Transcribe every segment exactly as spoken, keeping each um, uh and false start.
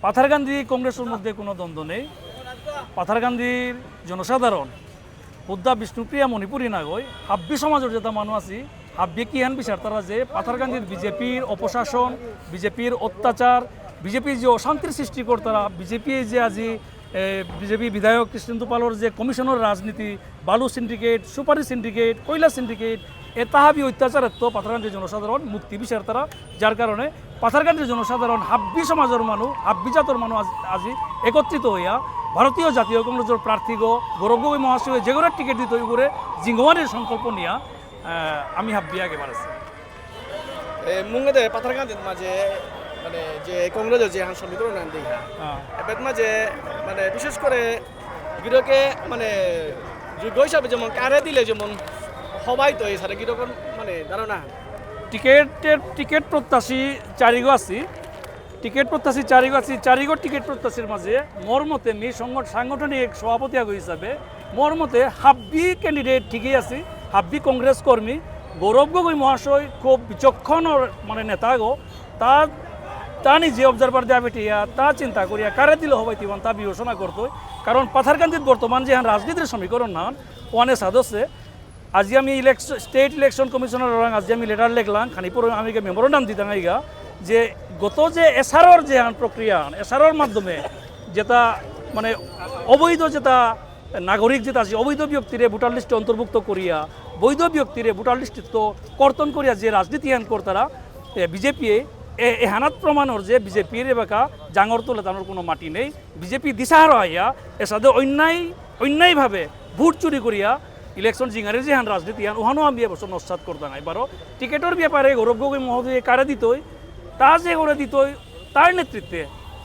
পাথারকান্দি কংগ্রেসর মধ্যে কোনো দ্বন্দ্ব নেই। পাথারকান্দির জনসাধারণ হুদ্দা বিষ্ণুপ্রিয়া মণিপুরী নাগই, হাব্বি সমাজর যেতা মানু আছি, হাব্বি কিহান বিচারতারা যে পাথারকান্দির বিজেপির অপশাসন, বিজেপির অত্যাচার, বিজেপি যে অশান্তির সৃষ্টি করতারা, বিজেপি যে আজি, এ, বিজেপি বিধায়ক কৃষ্ণেন্দু পালর যে কমিশনর রাজনীতি, বালু সিন্ডিকেট, সুপারি সিন্ডিকেট, কয়লা সিন্ডিকেট, এতা হাবি অত্যাচারেত্ত পাথারকান্দির জনসাধারণ মুক্তি বিচারতারা, যার কারণে পাথারকান্দির জনসাধারণ হাব্বি সমাজর মানু, হাব্বি জাতর মানু আজ-, আজি একত্রিত হইয়া ভারতীয় জাতীয় কংগ্রেসর প্রার্থীগ গৌরব গগৈ মহাশয় যেগরে টিকিট দিত ওগরে জিঙ্গমানির সংকল্প নিয়া, আহ, আমি হাব্বি আগে বাড়াচ্ছি। এ, মুঙেদে পাথারকান্দিত মাঝে, মানে, যে কংগ্রেসর যে হান সমীকরণ আন দেই হা। হ্যাঁ। এবার মাঝে, মানে, বিশেষ করে গিরকে, মানে, যোগ্য হিসাবে যেমন কারে দিলে যেমন হবাই তো এই সাথে গিরকর, মানে, ধারণা। টিকিটের, টিকিট প্রত্যাশী চারিগো আছি। টিকিট প্রত্যাশী চারিগো আছি, চারিগো টিকিট প্রত্যাশীর মাঝে মোর মতে মি সংগঠ-, সাংগঠনিক সভাপতি আগো হিসাবে মোর মতে হাব্বি ক্যান্ডিডেট ঠিকই আছি, হাব্বি কংগ্রেস কর্মী। গৌরব গগৈ মহাশয় খুব বিচক্ষণ ওর মানে নেতা গো। তা, তা নিজে অবজারভার দেওয়া বেটিয়া, তা চিন্তা করিয়া কারে দিলে হবে তিবান তা বিবেচনা করতই। কারণ পাথারকান্দিত বর্তমান যে হান রাজনীতির সমীকরণ নান, ওয়ানে সাদস্যে আজি আমি election, state election commissioner orang আজি আমি লেটার লিখলাম, খানিপুর আমি মেমোরান্ডাম দিতাম আইগা, যে গত যে এসআরওর যে হান প্রক্রিয়া, এসআরওর মাধ্যমে যেটা মানে অবৈধ যেটা নাগরিক যেটা আছে, অবৈধ ব্যক্তিরে ভোটার লিস্টে অন্তর্ভুক্ত করিয়া, বৈধ ব্যক্তিরে ভোটার লিস্টিত কর্তন করিয়া যে রাজনীতি হান করতারা, এ, বিজেপি এ, এ, এহানাত প্রমাণ অর যে বিজেপির এবাকা জাঙর তলে তানোর কোনো মাটি নেই। বিজেপি দিশাহারা হইয়া এসাদে অন্যায়, অন্যায়ভাবে ভোট চুরি করিয়া ইলেকশন জিঙারে যে হান রাজনীতি হান, ওহানো আমি এবছর নস্বাত করতাম। এবারও টিকিটর ব্যাপারে গৌরব গগৈ মহোদয় কারে দিতই, তা যে করে দিতই, তার নেতৃত্বে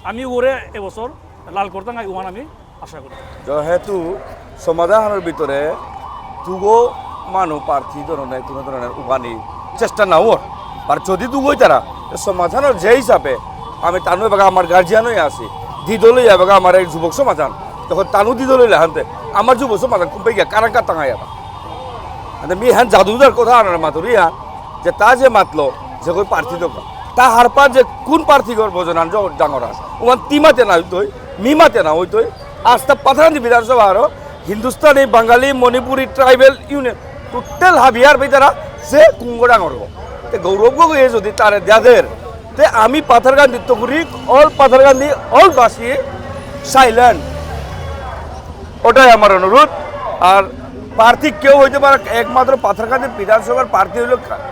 আমি ওরে এবছর লাল করতাম, ওহান আমি আশা করি। যেহেতু সমাধানর ভিতরে দুগো মানু প্রার্থী ধরনের কোনো ধরনের উগানি চেষ্টা না অর, আর যদি দুগোই তারা সমাধানর যে হিসাবে আমি তানু এবাকা আমার গার্জিয়ান হয়ে আছি, দ্বিদলই এবাকা আমার এক যুবক সমাধান, তখন তানু দ্বিদলই লাহান্তে আমার যুব সমাধান কুম্পে গিয়া কারাঙ্কা তাঙাই আবার। মানে মি হান জাদুদার কথা আনার মাতুরি হান, যে তা যে মাতলো, যে কই প্রার্থী দোকা, তা হারপার যে কোন প্রার্থী গর ভোজনান ডাঙর আস, ওয়ান তি মাতে না হইতই, মি মাতে না হইতই, আস্তা পাথারকান্দি বিধানসভা আরো Hindustani, Bengali, Manipuri, tribal union, total হাবিয়ার ভিতরা সে কুঙ্গ ডাঙর গো। তে গৌরব গগৈয়ে যদি তারে দেয়াদের, তে আমি পাথারকান্দি তকুরি, অল পাথারকান্দি, অল বাসী সাইলেন্ট। ওটাই আমার অনুরোধ। আর প্রার্থী কেউ হইতে পারে, একমাত্র পাথারকান্দি বিধানসভার প্রার্থী হইল কা-,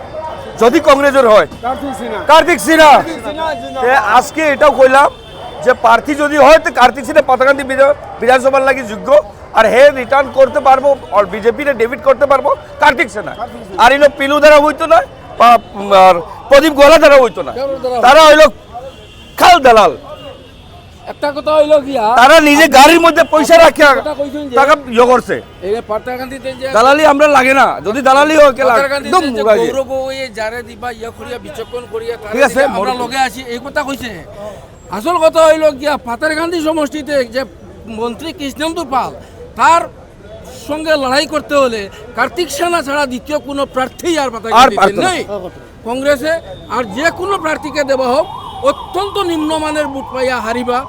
যদি কংগ্রেসের হয়, কার্তিক সিনহা। কার্তিক সিনহা। কার্তিক সিনহা জিন্দাবাদ। তে আজকে এটাও কইলাম যে প্রার্থী যদি হয়, তো কার্তিক সিনহা পাথারকান্দি বিধা-, বিধানসভার লাগি যোগ্য, আর হে রিটার্ন করতে পারবো, আর বিজেপিরে ডেফিট করতে পারবো কার্তিক সিনহা। কার্তিক সিনহা। আর ইলো পিলু দ্বারা হইতো না, পা-, আর প্রদীপ গোয়ালা দ্বারা হইতো না। কারোর দ্বারা তারা হইলো খাল দালাল। একটা কথা হইলো গিয়া, তারা নিজে গাড়ির মধ্যে পয়সা রাখিয়া কথা কইছেন যে টাকা ইয়ে করছে। এই যে পাথারকান্দিতে যে দালালি আমরা লাগে না, যদি দালালি হয়, কে লাগে? পাথারকান্দিতে একদম যে মুগাই। গৌরব গগৈয়ে যারে দিবা ইয়া করিয়া বিচক্ষণ করিয়া তারে ঠিক আছে, দিবা, আমরা মোর লগে আছি, এই কথা কইছে। আসল কথা হইলো গিয়া পাথারকান্দি সমষ্টিতে যে মন্ত্রী কৃষ্ণেন্দু পাল, তার সঙ্গে লড়াই করতে হলে কার্তিক সিনহা ছাড়া দ্বিতীয় কোনো প্রার্থী আর আর পাথারকান্দিতে পারতো না। নেই। কংগ্রেসে আর যে কোনো প্রার্থীকে দেওয়া হোক, অত্যন্ত নিম্নমানের ভোট পাইয়া হারিবা।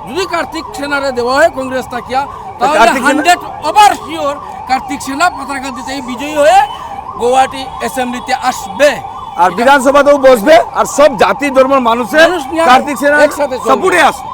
যদি কার্তিক সিনহারে দেওয়া হয় কংগ্রেস থাকিয়া, তাহলে Kartik Sinha hundred over sure Kartik Sinha পাথারকান্দিতেই বিজয়ী হয়ে গৌহাটি অ্যাসেম্বলিতে আসবে। আর এটা বিধানসভাতেও বসবে, আর সব জাতি ধর্মের মানুষে মানুষ নিয়ে কার্তিক সিনহার একসাথে চলবে। সাপোর্টে আসবে।